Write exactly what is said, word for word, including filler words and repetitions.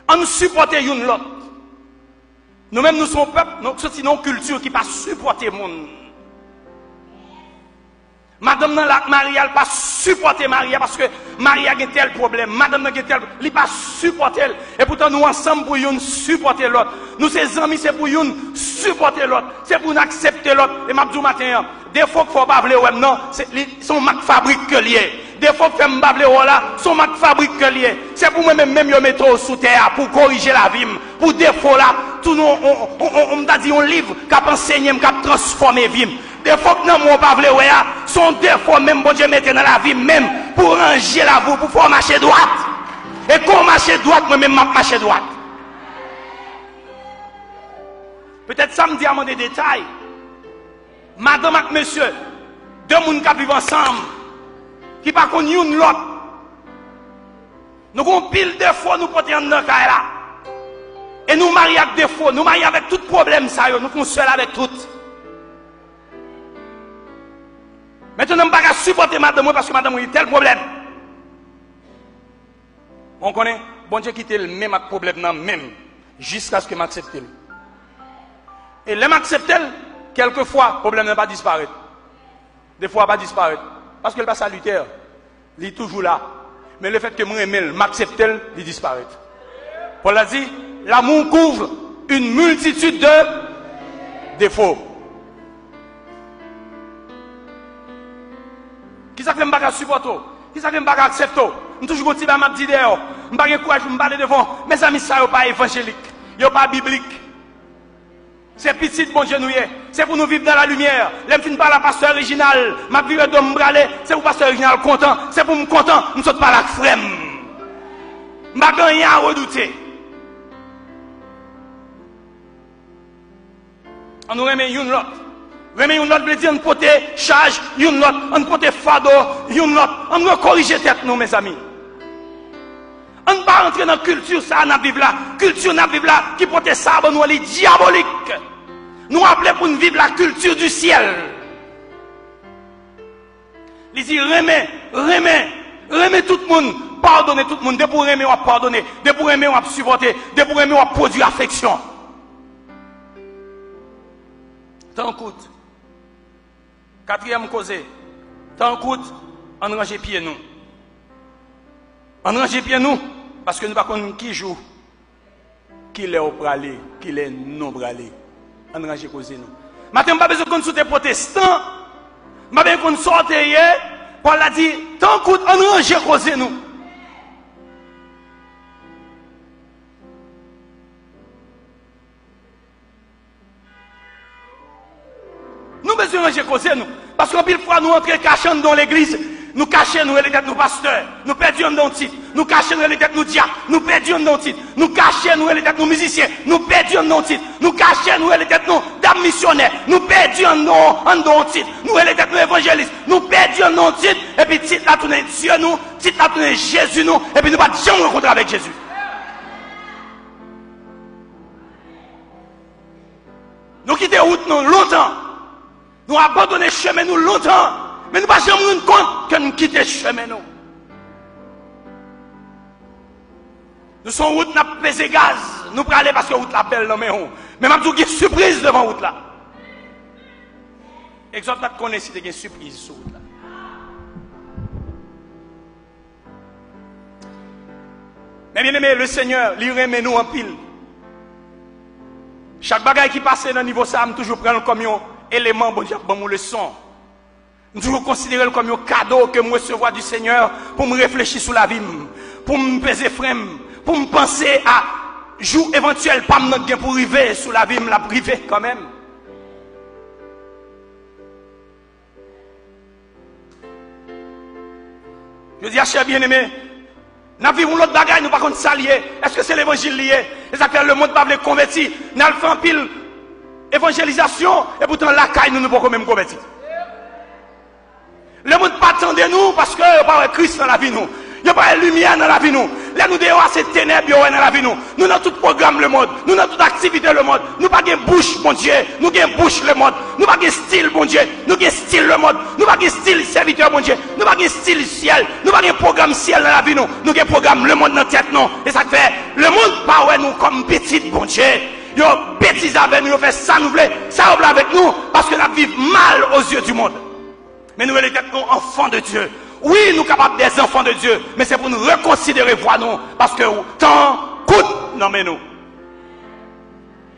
Ann sipòte youn lòt. Nou menm, nou se yon pèp, nou soti nan yon kilti ki pa sipòte moun. Madanm nan la ak mari a, l pa sipòte mari a paske mari a gen tèl pwoblèm, madanm nan gen tèl, li pa sipòte l. Epoutan, nou ansanm pou youn sipòte lòt. Nou se zanmi, se pou youn sipòte lòt. Se pou youn aksepte lòt. E m ap di w maten an, defo k fè w pa vle wè m nan, se, li, se yon mak fabrik ke l ye. Defo k fè m pa vle wè w la, se yon mak fabrik ke l ye. Se pou mwen menm, menm yo mete w sou tè a, pou w korije lavi m, pou defo la tounen yon, yon, yon, yon, yon, m ta di yon liv k ap ansenye m, k ap transfòme vi m. Defo k nan mwen w pa vle wè a, se yon defo menm Bondye mete nan lavi m menm, pou ranje lavi w, pou fè w mache dwat. E kon w mache dwat, mwen menm m ap mache dwat. Petèt sa m di a mande detay. Madanm ak mesye, de moun k ap viv ansanm, ki pa konn youn lòt. Nou gen yon pil defo nou pote anndan kay la. E nou marye ak defo, nou marye avèk tout pwoblèm sa yo, nou fè yon sèl avèk tout. Mentnan, m pa ka sipòte madanm mwen paske madanm mwen gen tèl pwoblèm. Bon, w konnen, Bondye kite l menm ak pwoblèm nan menm, jiskaske m aksepte l. E lè m aksepte l, kèlkefwa, pwoblèm nan pa disparèt. Defo a pa disparèt. Paske l pa salitè. Li toujou la. Men lefètke m renmen l, m aksepte l, li disparèt. Pòl la di, l'amour couvre une multitude de défauts. Kisa k fè m pa ka sipòte w? Kisa k fè m pa ka aksepte w? M toujou gon ti bagay m ap di dèyè w. M pa gen kouraj pou m pale devan w. Mezanmi, sa yo pa evanjelik. Yo pa biblik. Se pitit Bondye nou ye. Se pou nou viv nan lalimiè. Lè m fin pale a pastè Reginald, m ap vire do m prale. Se pou pastè Reginald kontan. Se pou m kontan. M sot pale ak frè m. M pa gen anyen a redoute. Ann nou renmen youn lòt. Renmen youn lòt vle di ann pote chaj youn lòt, ann pote fado youn lòt, ann rekorije tèt nou, mezanmi. Ann pa rantre nan kilti sa a n ap viv la. Kilti n ap viv la ki pote sa a ban nou an, li dyabolik. Nou aple pou n viv la kilti di syèl. Li di, renmen, renmen, renmen tout moun, padone tout moun. Depi w renmen, w ap padone. Depi w renmen, w ap sipòte. Depi w renmen, w ap pwodui afeksyon. Tan kout. Katriyèm koze. Tan kout, ann ranje pye nou. Ann ranje pye nou, paske nou pa konn ki jou, kilè w prale, kilè nou prale. Ann ranje koze nou. Maten, m pa bezwen konn si w te pwotestan, m pa bezwen konn sa w te ye. Pòl la di, tan kout, ann ranje koze nou. Nou bezwen ranje koze nou. Paske anpil fwa nou antre kache anndan legliz, nou kache, nou rele tèt nou pastè, nou pèdi anndan yon tit. Nou kache, nou rele tèt nou dyak, nou pèdi anndan yon tit. Nou kache, nou rele tèt nou mizisyen, nou pèdi anndan yon tit. Nou kache, nou rele tèt nou dam misyonè, nou pèdi anndan, anndan yon tit. Nou rele tèt nou evanjelis, nou pèdi anndan yon tit. Epi tit la tounen Dye nou, tit la tounen Jezi nou, epi nou pa t janm rankontre avèk Jezi. Nou kite wout nou lontan. Nou abandone chemen nou lontan. Men nou pa janm rann kont ke nou kite chemen nou. Nou se yon wout n ap peze gaz. Nou prale paske wout la bèl nan men w. Men m ap di w gen sipriz devan wout la. Egzòd pa t konnen si te gen sipriz sou wout la. Men byeneme, le Senyè, li renmen nou anpil. Chak bagay ki pase nan nivo sa a, m toujou pran l kòm yon eleman Bondye ap ban m yon leson. M toujou konsidere l kòm yon kado ke m resevwa du Seigneur pou m reflechi sou lavi m, pou m peze fren m, pou m panse a jou evantyèl pa m nan k gen pou rive sou lavi m, l ap rive kanmenm. Jodi a, chè byeneme, n ap viv yon lòt bagay, nou pa konn sa l ye. Èske se levanjil li ye? E sa k fè lemonn pa vle konvèti. N al fè anpil evanjelizasyon, epoutan lakay nou, nou poko menm konvèti. Lemonn pa tande nou paske yo pa wè Kris nan lavi nou. Yo pa wè limyè nan lavi nou. Lè nou deyò a, se tenèb yo wè nan lavi nou. Nou nan tout pwogram lemonn. Nou nan tout aktivite lemonn. Nou pa gen bouch Bondye. Nou gen bouch lemonn. Nou pa gen stil Bondye. Nou gen stil lemonn. Nou pa gen stil sèvitè Bondye. Nou pa gen stil syèl. Nou pa gen pwogram syèl nan lavi nou. Nou gen pwogram lemonn nan tèt nou. E sa k fè lemonn pa pitit Bondye. Yo betize avè nou, yo fè sa nou vle, sa yo vle avèk nou, paske n ap viv mal aux yeux du monde. Men nou rele tèt nou enfants de Dieu. Wi, nou kapab des enfants de Dieu, men se pou nou rekonsidere vwa nou, paske tan kout nan men nou.